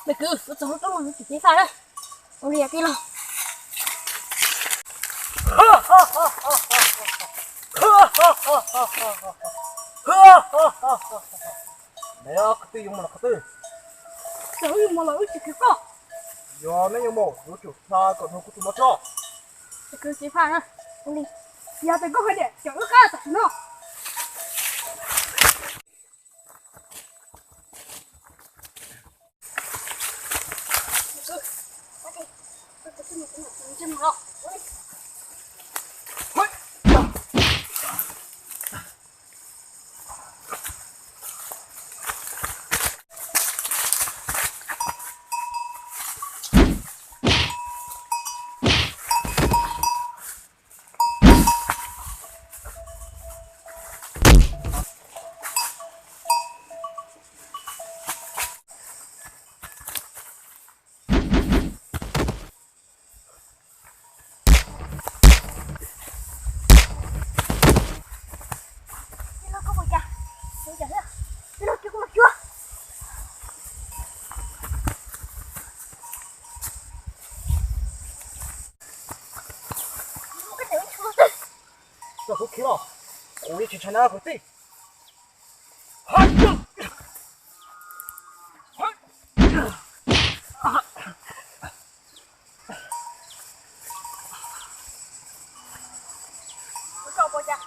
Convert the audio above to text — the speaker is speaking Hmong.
Nws kwv, kuv txog lub roob no kuv tsis ceev faj na. Ua li yog tij laug. Neb qhov twg yuav mus los qhov twg? Txog wb yuav mus los wb tsis kwv koj. Yog neb yuav mus, yuav tsum hla kom nrog kuv tus no tso. Nws kwv, ceev faj na. Ua li, yog tias koj hais tias cov wb qab tam sim no. Tij laug, koj puas cas? Tij laug, tij laug, cia kuv mus xyuas. Koj tseem ua tshua twg? Koj kuv khiav los, kuv yeej tsis ntshai nab kwv tij. Koj puas cas?